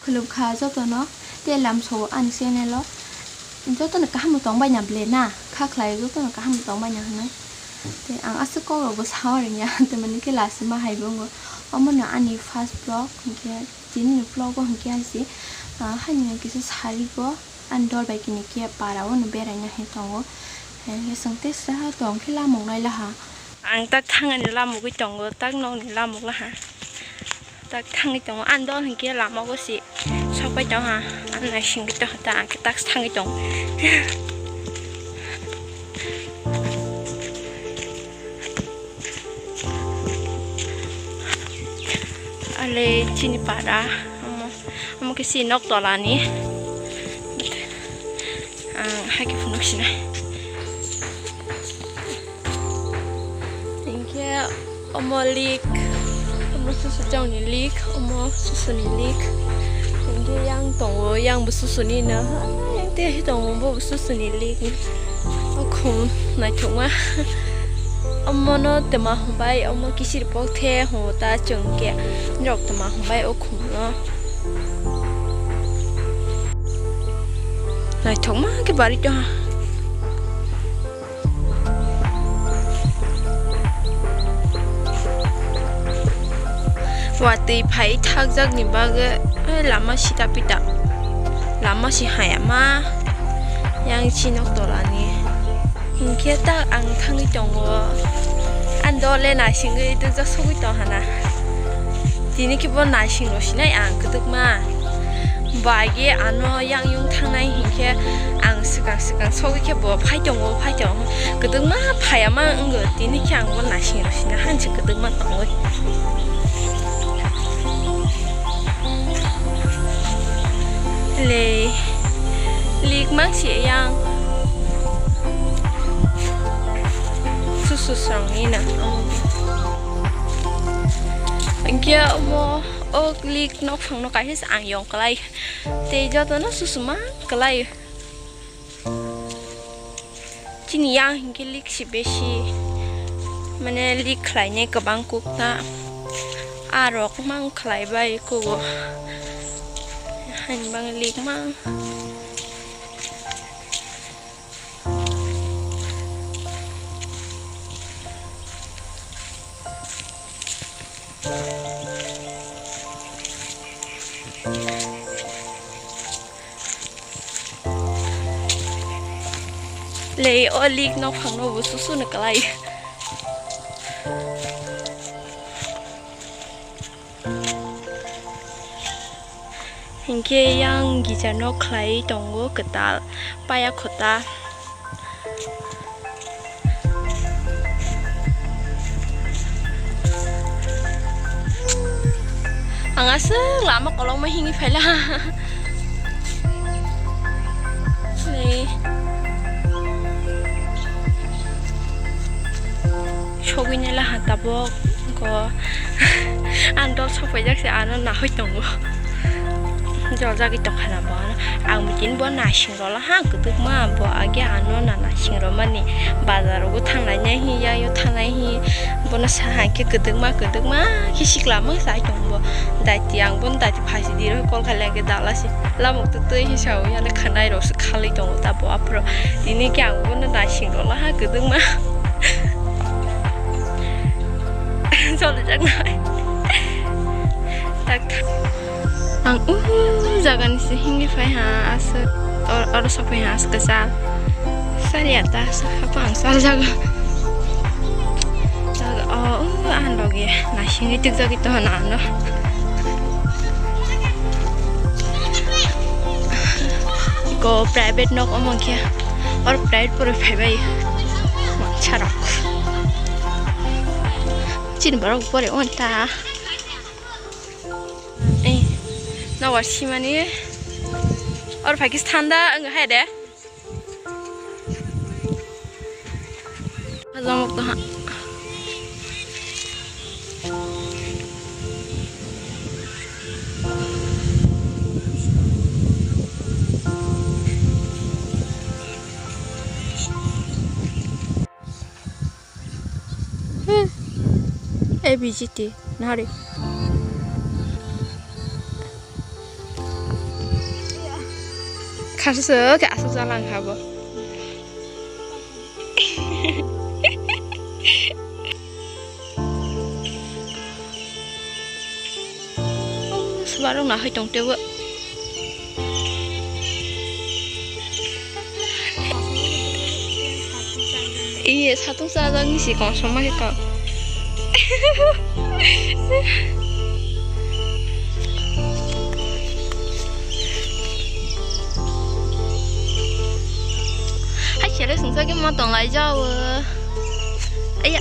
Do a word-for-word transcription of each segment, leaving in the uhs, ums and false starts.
Khulumkha jotono, tei lamsao ani channel o. Jotono kaham tongbaina ble na, kha khlai jotono kaham tongbaina hwnwi. Tei ang aswk kok rokbo sao rwngya, tei mani khe lachima hai bo wngo. Omono ani first vlog, hinkhe tini ni vlog o hinkhe ang se, ah, haino kisa sarigo, ani dol bai kini khe para o no beraina hai tongo. Hinkhe chwng tei sraha tong khe lamok nai laha. Ang tak thangani lamugwi tongo, tak nokni lamuk laha. Tak thangwi tongo. Ang dol hinkhe lama o se sokpai tongha. Ang naisingwi tongha ta, ang khe tak thangwi tongo. Ale chini para, omo, omo khe si nok tolani. Ang hai khe phunuk sinai. Hinkhe omo lik, omo susu jongni lik, omo susuni lik. Hinkhe yang tongo, yang bo susuni no. Yang te tongo, bo bo susuni lik. O khum naithokma. Omono twma hwnbai, omo kisir pok the hwngo ta chwng khe. Norok twma hwnbai o khumno. Naithokma khe bari tongha. Watwi phai thakjakni bagwi, eh, lama sita pita. Lama si hayama. Yang si nok tolani. Hinkhe ta ang thangwi tongo. Ang dole naisingwi dukjak sogwi tong hana. Tini khe bo naising rw sinai ang kwdwkma. Bo age ano yang yung thangnai hinkhe ang swkang swkang sogwi khe bo phai tongo, phai tongo. Kwdwkma phaiya ma wngkha, tini khe ang bo naising rw sina hansi kwdwkma tongwi. Le, lik mang si yang. Susu song ni na. Hinkhe omo o lik nok phang no kaisa ang yong kwlai. Tei joto no susu mang kwlai. Chini yang hinkhe lik si besi, mane lik khlainai kwbang kuk ta. Arok mang khlai bai kugo. Haini bagwi lik mang. Le o lik nok phang no bo susu no kwlai. Hinkhe yang gija nok khlai tongo kwtal paya khota. Ang aswk lama kolokma himwi phaila. Nei. Sogwi nai laha tabok go. Ang dol sok paijak se ano nahoi tongo. Joljagwi tongkha na bo ano. Ang bitin bo naising rola ha kwdwkma bo age ano na naising romani. Bazar rogo thanglai nai hi yayo thanglai hi. Bono saha khe kwdwkma kwdwkma khe sikla ma sai tong bo. Daiti ang bono daiti phaisi di rw kol khailai khe dala se. Lamuk twi twi hi sao yale khanai rok se khalwi tongo ta bo aphuru. Tini khe ang bono naising rola ha kwdwkma. Cholijaknai. Tak. Ang o jagani se himwi phai ha aswk or, oro sok phai ha aswk kwchal. Saliya ta aswk hapang sal jago. Jago o o ang logi naisingwi tikjagwi tongo ano. Ko private nok omo khe or private pore phaibai. Sarok. Chini borok pore on ta. Eh, nobar simani or Pakistan da ang hai de. Hazamok to ha. Hmm. A B G T, nari. Khasa se khe aswk jalang ha bo. Oh, swbarok nahoi tong tebo. Iye, satung sajak ni si kongsoma khe kok. Hai, sele sungsagi mo tong lai jao. Aya.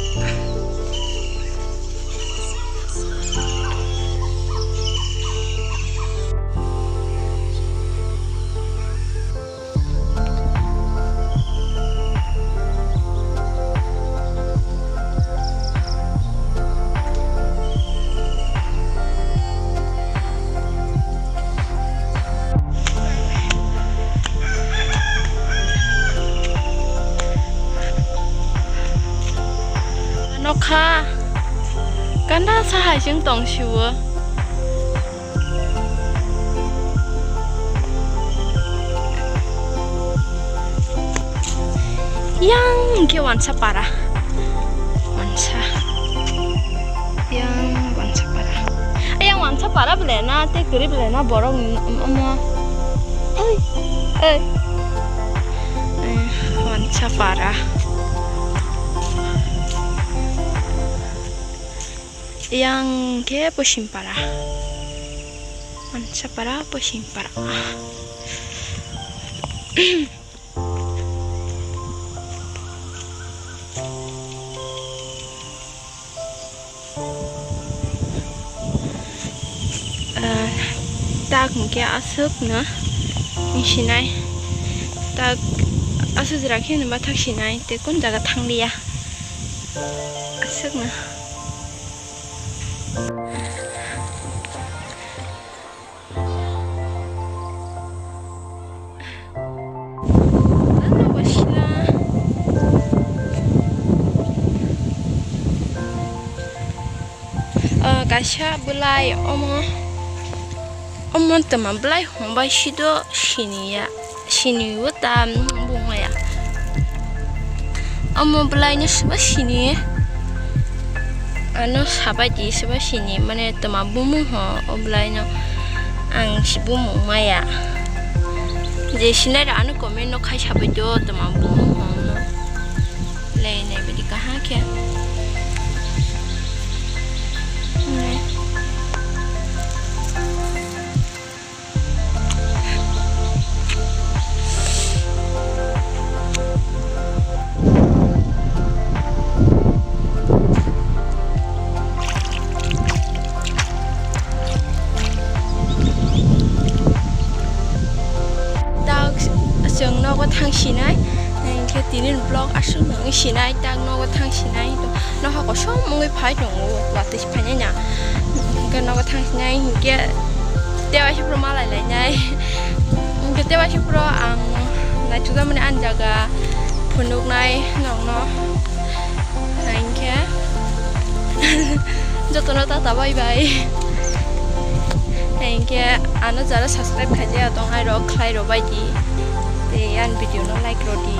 Nokha ganda sahai chwng tong sio. Yang hwnkhe wansa para. Wansa. Yang wansa para. Yang wansa para bele na, tei kwrwi bele na borok ni omo. Oi. Oi. Eh, wansa para. Yang khe Posim para. Wansa para, Posim para. Ah, tak hwnkhe aswkno sinai. Tak aswk jora khe hwnba thak sinai, tei kun jaga thang liya. Aswkno. Ah, kaisa bwlai omo, omo twma bwlai hwnbai sido siniya. Sini o ta bung maya. Omo bwlai no soba sini. Ano sabai di soba sini, mane twma bumung ho o bwlai no ang si bumung maya. Je sinai ra ano comment no khai sabai do twma bumung ho no. Lei nai bidi kaha khe. Ne. Tak chwng nogo thang sinai, hinkhe tini vlog aswk nang sinai, tak nogo thang sinai, noha kosom wngwi phai tongo, watwi phainai na, hinkhe nogo thang sinai, hinkhe tewaisa phuru malai lainai. Hwnkhe tewa khe phuru ang naitugjakmani ani jaga phunuknai nokno. Hwnkhe jotono tata bye bye. Hwnkhe ano jara subscribe khaijak tong airok khlai rw bai di. Tei ani video no like rw di.